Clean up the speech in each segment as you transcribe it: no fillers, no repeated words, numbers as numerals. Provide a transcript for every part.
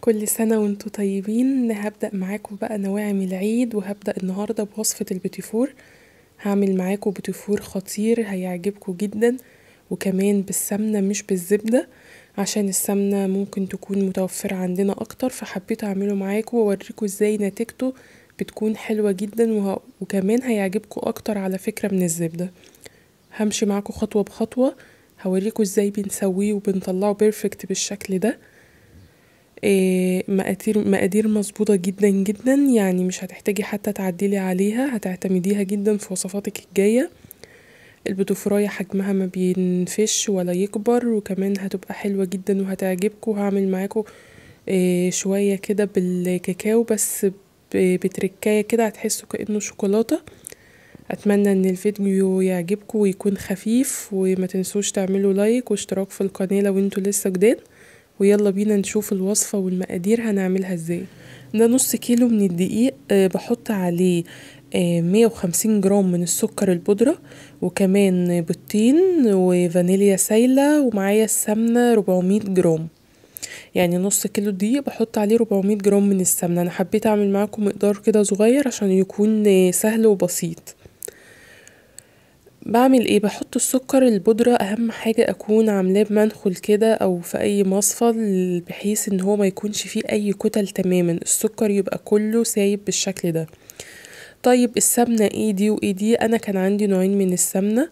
كل سنة وانتوا طيبين. هبدأ معاكم بقى نواعم العيد، وهبدأ النهاردة بوصفة البيتيفور. هعمل معاكم بيتيفور خطير هيعجبكم جدا، وكمان بالسمنة مش بالزبدة، عشان السمنة ممكن تكون متوفرة عندنا اكتر، فحبيت اعمله معاكم واوريكم ازاي نتيجته بتكون حلوة جدا، وكمان هيعجبكم اكتر على فكرة من الزبدة. همشي معاكم خطوة بخطوة، هوريكم ازاي بنسويه وبنطلعه perfect بالشكل ده. مقادير مظبوطة جدا جدا، يعني مش هتحتاجي حتى تعدلي عليها، هتعتمديها جدا في وصفاتك الجاية. البتفراية حجمها ما بينفش ولا يكبر، وكمان هتبقى حلوة جدا وهتعجبكم. هعمل معاكم شوية كده بالكاكاو بس بتركاية كده، هتحسوا كأنه شوكولاتة. اتمنى ان الفيديو يعجبكم ويكون خفيف، وما تنسوش تعملوا لايك واشتراك في القناة لو انتوا لسه جداد. ويلا بينا نشوف الوصفة والمقادير هنعملها ازاي. ده نص كيلو من الدقيق، بحط عليه 150 جرام من السكر البودرة، وكمان بيضتين وفانيليا سايلة، ومعايا السمنة 400 جرام. يعني نص كيلو دقيق بحط عليه 400 جرام من السمنة. انا حبيت اعمل معاكم مقدار كده صغير عشان يكون سهل وبسيط. بعمل ايه؟ بحط السكر البودرة، اهم حاجة اكون عاملاه بمنخل كده او في اي مصفى، بحيث ان هو ما يكونش فيه اي كتل تماما، السكر يبقى كله سايب بالشكل ده. طيب السمنة ايه دي وايه دي؟ انا كان عندي نوعين من السمنة،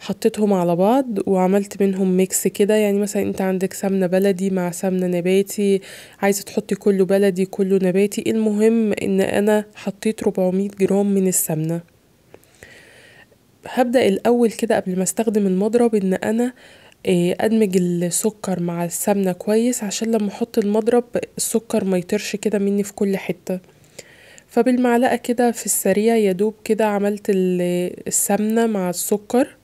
حطيتهم على بعض وعملت منهم mix كده. يعني مثلا انت عندك سمنة بلدي مع سمنة نباتي، عايزة تحطي كله بلدي كله نباتي، المهم ان انا حطيت 400 جرام من السمنة. هبدأ الأول كده قبل ما استخدم المضرب ان انا ادمج السكر مع السمنة كويس، عشان لما احط المضرب السكر ما يطيرش كده مني في كل حتة. فبالمعلقة كده في السريع يدوب كده عملت السمنة مع السكر.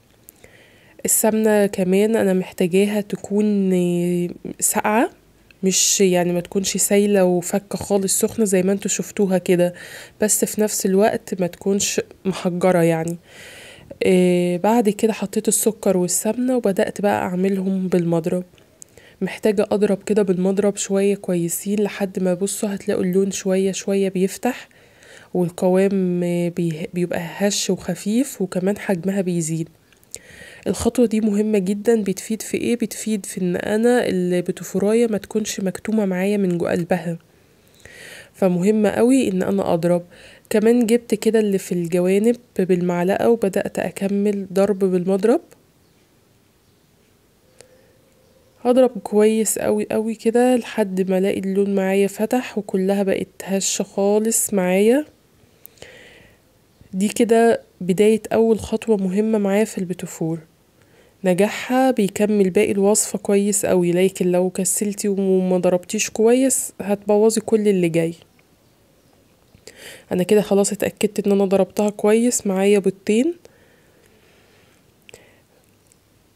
السمنة كمان انا محتاجاها تكون ساقعة، مش يعني ما تكونش سايلة وفكة خالص سخنة زي ما انتوا شفتوها كده، بس في نفس الوقت ما تكونش محجرة يعني. بعد كده حطيت السكر والسمنة وبدأت بقى اعملهم بالمضرب. محتاجة اضرب كده بالمضرب شوية كويسين لحد ما بصوا هتلاقوا اللون شوية شوية بيفتح، والقوام بيبقى هش وخفيف، وكمان حجمها بيزيد. الخطوة دي مهمة جدا. بتفيد في ايه؟ بتفيد في ان انا البتفراية ما تكونش مكتومة معايا من جوه قلبها، فمهم قوي ان انا اضرب. كمان جبت كده اللي في الجوانب بالمعلقة وبدأت اكمل ضرب بالمضرب. هضرب كويس قوي قوي كده لحد ما الاقي اللون معايا فتح وكلها بقت هشة خالص معايا. دي كده بداية اول خطوة مهمة معايا في البيتيفور، نجاحها بيكمل باقي الوصفة كويس قوي، لكن لو كسلتي وما ضربتيش كويس هتبوظي كل اللي جاي. انا كده خلاص اتأكدت ان انا ضربتها كويس، معايا بيضتين.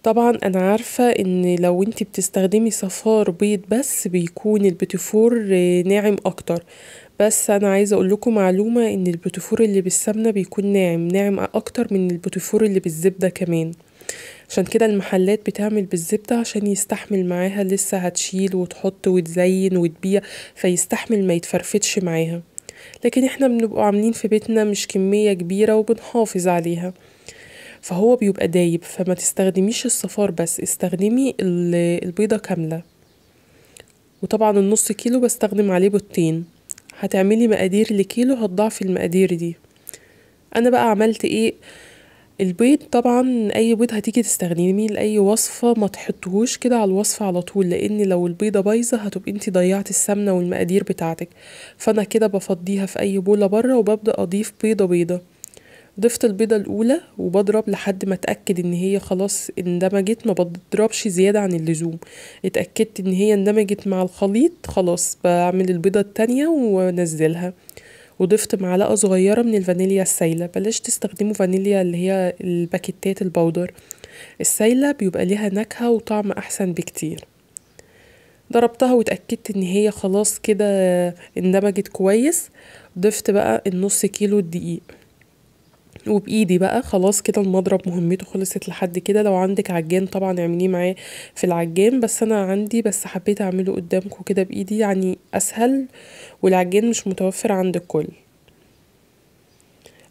طبعا انا عارفة ان لو انتي بتستخدمي صفار بيض بس بيكون البيتيفور ناعم اكتر، بس انا عايزة اقول لكم معلومة ان البيتيفور اللي بالسمنة بيكون ناعم ناعم اكتر من البيتيفور اللي بالزبدة كمان، عشان كده المحلات بتعمل بالزبدة عشان يستحمل معاها، لسه هتشيل وتحط وتزين وتبيع فيستحمل ما يتفرفتش معاها. لكن احنا بنبقى عاملين في بيتنا مش كمية كبيرة وبنحافظ عليها، فهو بيبقى دايب. فما تستخدميش الصفار بس، استخدمي البيضة كاملة. وطبعا النص كيلو بستخدم عليه بيضتين، هتعملي مقادير لكيلو هتضاعفي المقادير دي. انا بقى عملت ايه؟ البيض طبعا اي بيض هتيجي تستخدميه لاي وصفة ما تحطهوش كده على الوصفة على طول، لان لو البيضة بايظة هتبقي انتي ضيعتي السمنة والمقادير بتاعتك. فانا كده بفضيها في اي بولة بره وببدأ اضيف بيضة بيضة. ضفت البيضة الاولى وبضرب لحد ما اتأكد ان هي خلاص اندمجت، ما بضربش زيادة عن اللزوم. اتأكدت ان هي اندمجت مع الخليط، خلاص بعمل البيضة التانية وانزلها. وضفت معلقة صغيرة من الفانيليا السايلة، بلاش تستخدموا فانيليا اللي هي الباكيتات ال powder، السايلة بيبقى ليها نكهة وطعم احسن بكتير. ضربتها واتأكدت ان هي خلاص كده اندمجت كويس. ضفت بقى النص كيلو الدقيق. وبايدي بقى خلاص كده المضرب مهمته خلصت لحد كده. لو عندك عجان طبعا اعمليه معاه في العجان، بس انا عندي، بس حبيت اعمله قدامكم كده بايدي يعني اسهل، والعجان مش متوفر عند الكل.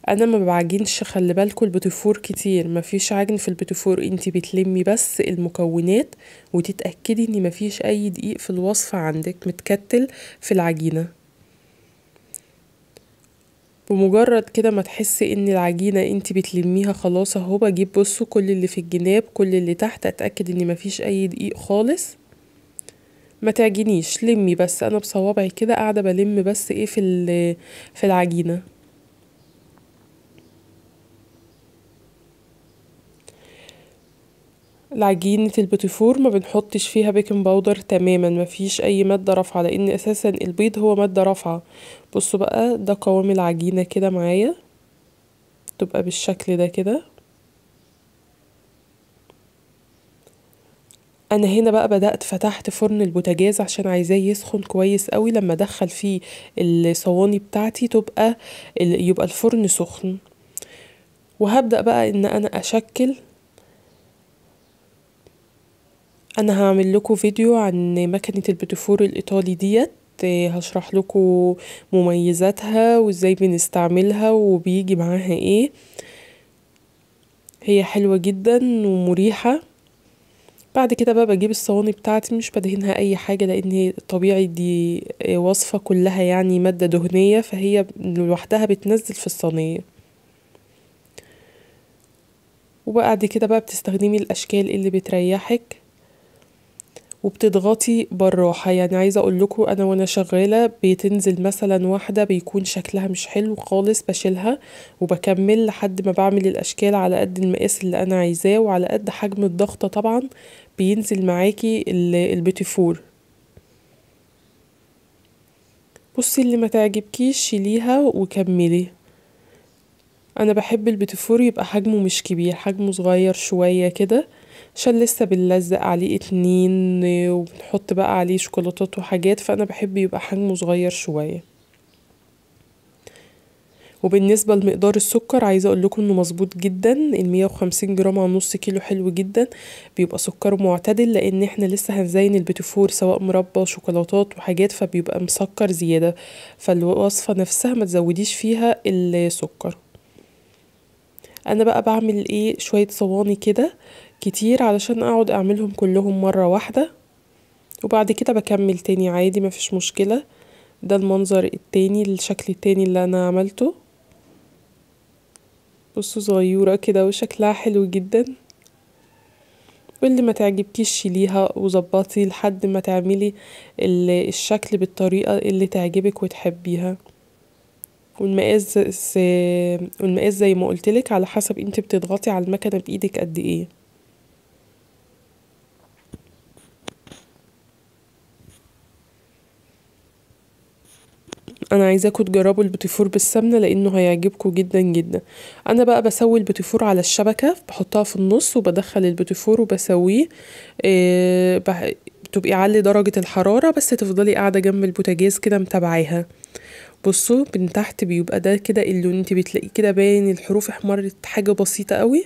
انا ما بعجنش، خلي بالكم البوتيفور كتير، مفيش عجن في البوتيفور، انتي بتلمي بس المكونات وتتاكدي ان مفيش اي دقيق في الوصفه عندك متكتل في العجينه. بمجرد كده ما تحسي ان العجينه انتي بتلميها خلاص اهو، بجيب بصوا كل اللي في الجناب كل اللي تحت، اتاكد ان مفيش اي دقيق خالص. ما تعجنيش، لمي بس، انا بصوابعي كده قاعده بلم بس ايه في العجينه. العجينة البوتيفور ما بنحطش فيها baking powder تماما، مفيش اي مادة رافعة، لان اساسا البيض هو مادة رافعة. بصوا بقى ده قوام العجينة كده معايا، تبقى بالشكل ده كده. انا هنا بقى بدأت فتحت فرن البوتاجاز عشان عايزاه يسخن كويس قوي، لما ادخل فيه الصواني بتاعتي يبقى الفرن سخن. وهبدأ بقى ان انا اشكل. انا هعمل لكم فيديو عن مكنة البوتيفور الايطالي ديت، هشرح لكم مميزاتها وازاي بنستعملها وبيجي معاها ايه. هي حلوة جدا ومريحة. بعد كده بقى بجيب الصواني بتاعتي، مش بدهنها اي حاجة لان هي طبيعي دي وصفة كلها يعني مادة دهنية، فهي لوحدها بتنزل في الصينية. وبعد كده بقى بتستخدمي الاشكال اللي بتريحك وبتضغطي بالراحة. يعني عايزة اقول لكم انا وانا شغالة بتنزل مثلا واحدة بيكون شكلها مش حلو خالص، بشيلها وبكمل لحد ما بعمل الاشكال على قد المقاس اللي انا عايزاه وعلى قد حجم الضغطة. طبعا بينزل معاكي البيتيفور. بصي اللي ما تعجبكيش شيليها وكملي. انا بحب البيتيفور يبقى حجمه مش كبير، حجمه صغير شوية كده عشان لسه بنلزق عليه 2 وبنحط بقى عليه شوكولاتات وحاجات، فانا بحب يبقى حجمه صغير شوية. وبالنسبة لمقدار السكر عايزة اقول لكم انه مظبوط جدا، 150 جرام على نص كيلو حلو جدا، بيبقى سكره معتدل لان احنا لسه هنزين البيتيفور سواء مربى وشوكولاتات وحاجات، فبيبقى مسكر زيادة، فالوصفة نفسها ما تزوديش فيها السكر. انا بقى بعمل ايه شوية صواني كده كتير علشان اقعد اعملهم كلهم مرة واحدة، وبعد كده بكمل تاني عادي مفيش مشكلة. ده المنظر التاني، الشكل التاني اللي انا عملته. بصوا صغيرة كده وشكلها حلو جدا. واللي ما تعجبكيش شيليها وظبطي لحد ما تعملي الشكل بالطريقة اللي تعجبك وتحبيها. والمقاس زي ما قلتلك على حسب انت بتضغطي على المكنة بايدك قد ايه. انا عايزاكم تجربوا البوتيفور بالسمنه لانه هيعجبكم جدا جدا. انا بقى بسوي البوتيفور على الشبكه، بحطها في النص وبدخل البوتيفور وبسويه. بتبقي علي درجه الحراره بس تفضلي قاعده جنب البوتاجاز كده متابعاها. بصوا من تحت بيبقى ده كده اللون، انت بتلاقيه كده باين الحروف احمرت حاجه بسيطه قوي،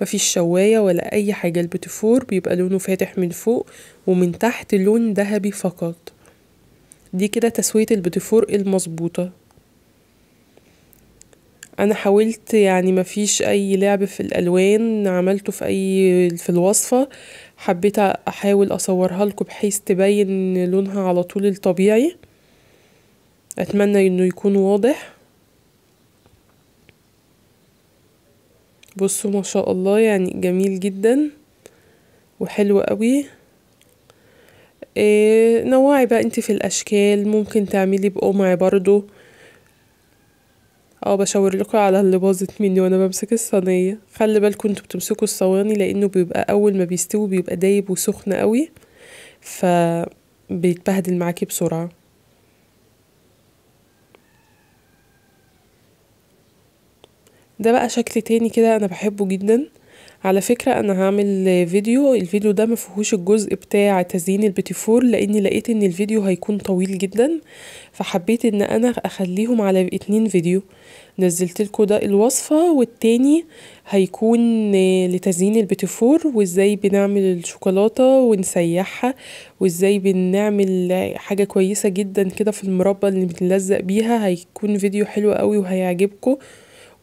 مفيش شوايه ولا اي حاجه. البوتيفور بيبقى لونه فاتح من فوق ومن تحت لون ذهبي فقط. دي كده تسوية البوتيفور المظبوطة. انا حاولت يعني مفيش اي لعب في الالوان عملته في الوصفة، حبيت احاول اصورها لكم بحيث تبين لونها على طول الطبيعي. اتمنى انه يكون واضح. بصوا ما شاء الله يعني جميل جدا وحلو قوي. نوعي بقى انت في الاشكال، ممكن تعملي بقمع برضو. بشاور لكم على اللي باظت مني وانا بمسك الصينيه. خلي بالكم انتوا بتمسكوا الصواني لانه بيبقى اول ما بيستوي بيبقى دايب وسخن قوي، فبيتبهدل معاكي بسرعه. ده بقى شكل تاني كده انا بحبه جدا. على فكرة انا هعمل فيديو، الفيديو ده مفيهوش الجزء بتاع تزيين البيتيفور لاني لقيت ان الفيديو هيكون طويل جدا، فحبيت ان انا اخليهم على 2 فيديو. نزلت لكم ده الوصفة، والتاني هيكون لتزيين البيتيفور وازاي بنعمل الشوكولاتة ونسيحها، وازاي بنعمل حاجة كويسة جدا كده في المربى اللي بنلزق بيها. هيكون فيديو حلو قوي وهيعجبكم،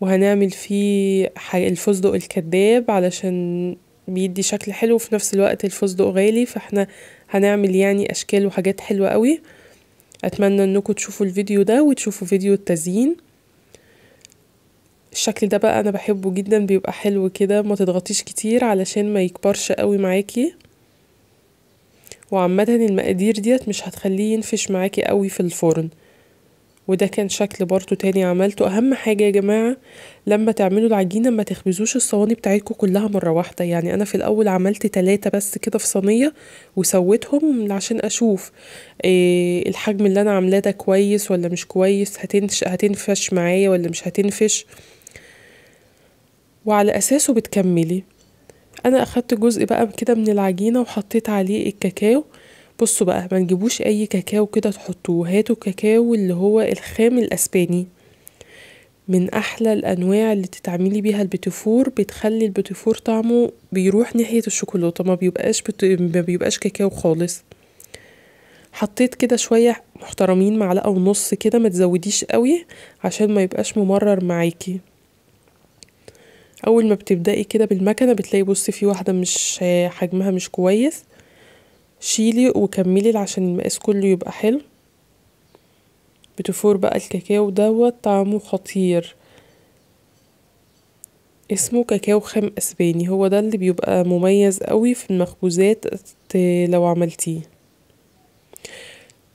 وهنعمل فيه الفستق الكداب علشان بيدي شكل حلو، وفي نفس الوقت الفستق غالي، فاحنا هنعمل يعني اشكال وحاجات حلوة قوي. اتمنى انكم تشوفوا الفيديو ده وتشوفوا فيديو التزيين. الشكل ده بقى انا بحبه جدا، بيبقى حلو كده، ما تضغطيش كتير علشان ما يكبرش قوي معاكي. وعامة المقادير ديت مش هتخليه ينفش معاكي قوي في الفرن. وده كان شكل برضو تاني عملته. اهم حاجة يا جماعة لما تعملوا العجينة ما تخبزوش الصواني بتاعتكم كلها مرة واحدة. يعني انا في الاول عملت 3 بس كده في صينية وسويتهم عشان اشوف إيه الحجم اللي انا عاملاه ده كويس ولا مش كويس، هتنفش معايا ولا مش هتنفش، وعلى اساسه بتكملي. انا اخدت جزء بقى كده من العجينة وحطيت عليه الكاكاو. بصوا بقى ما تجيبوش اي كاكاو كده تحطوه، هاتوا كاكاو اللي هو الخام الاسباني، من احلى الانواع اللي تتعملي بيها البيتيفور. بتخلي البيتيفور طعمه بيروح ناحية الشوكولاتة، ما بيبقاش كاكاو خالص. حطيت كده شوية محترمين، معلقة ونص كده، ما تزوديش قوي عشان ما يبقاش ممرر معاكي. اول ما بتبدأي كده بالمكنة بتلاقي بصي في واحدة مش حجمها مش كويس، شيلي وكملي عشان المقاس كله يبقى حلو. بتفور بقى الكاكاو دوت طعمه خطير، اسمه كاكاو خام اسباني، هو ده اللي بيبقى مميز قوي في المخبوزات لو عملتيه.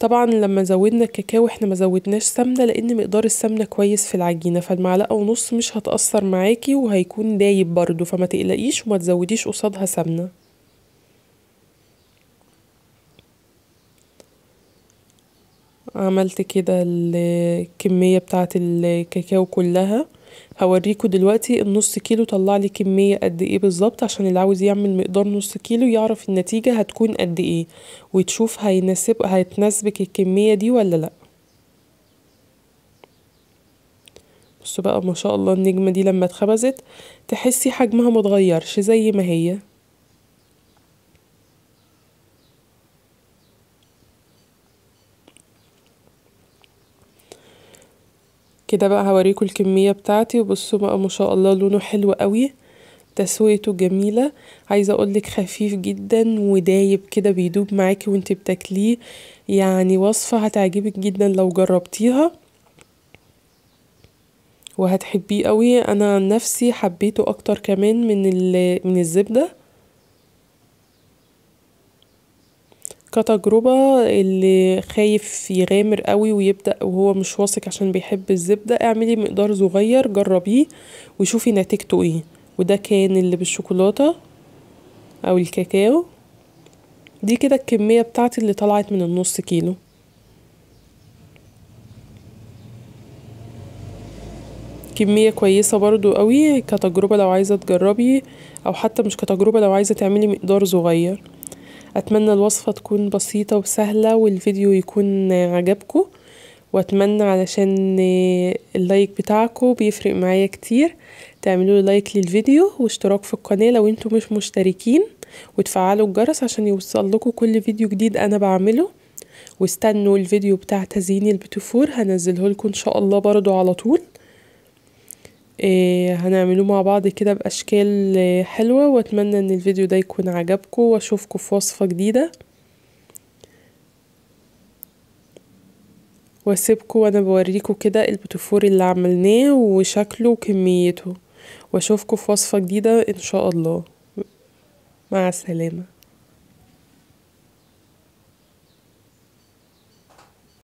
طبعا لما زودنا الكاكاو احنا ما زودناش سمنة لان مقدار السمنة كويس في العجينة، فالمعلقة ونص مش هتأثر معاكي وهيكون دايب برضو، فما تقلقيش وما تزوديش قصادها سمنة. عملت كده الكمية بتاعة الكاكاو كلها. هوريكم دلوقتي النص كيلو طلع لي كمية قد ايه بالظبط، عشان اللي عاوز يعمل مقدار نص كيلو يعرف النتيجة هتكون قد ايه وتشوف هتناسبك الكمية دي ولا لا. بصوا بقى ما شاء الله النجمة دي لما اتخبزت تحسي حجمها متغيرش زي ما هي. كده بقى هوريكم الكمية بتاعتي. وبصوا بقى ما شاء الله لونه حلو قوي، تسويته جميلة، عايزة اقولك خفيف جدا ودايب كده، بيدوب معاكي وانت بتاكليه. يعني وصفة هتعجبك جدا لو جربتيها وهتحبيه قوي. انا عن نفسي حبيته اكتر كمان من الزبدة كتجربة. اللي خايف يغامر قوي ويبدأ وهو مش واثق عشان بيحب الزبدة، اعملي مقدار صغير جربيه وشوفي نتيجته ايه. وده كان اللي بالشوكولاتة او الكاكاو. دي كده الكمية بتاعتي اللي طلعت من النص كيلو. كمية كويسة برضو قوي كتجربة لو عايزة تجربي، او حتى مش كتجربة لو عايزة تعملي مقدار صغير. اتمنى الوصفة تكون بسيطة وسهلة والفيديو يكون عجبكم، واتمنى علشان ال like بتاعكم بيفرق معايا كتير تعملوا like للفيديو واشتراك في القناة لو انتم مش مشتركين، وتفعلوا الجرس عشان يوصل لكم كل فيديو جديد انا بعمله. واستنوا الفيديو بتاع تزيين البيتيفور هنزله لكم ان شاء الله برضو على طول، هنعمله مع بعض كده بأشكال حلوة. واتمنى ان الفيديو ده يكون عجبكم، واشوفكم في وصفة جديدة. واسيبكم وانا بوريكم كده البيتيفور اللي عملناه وشكله وكميته، واشوفكم في وصفة جديدة ان شاء الله. مع السلامة.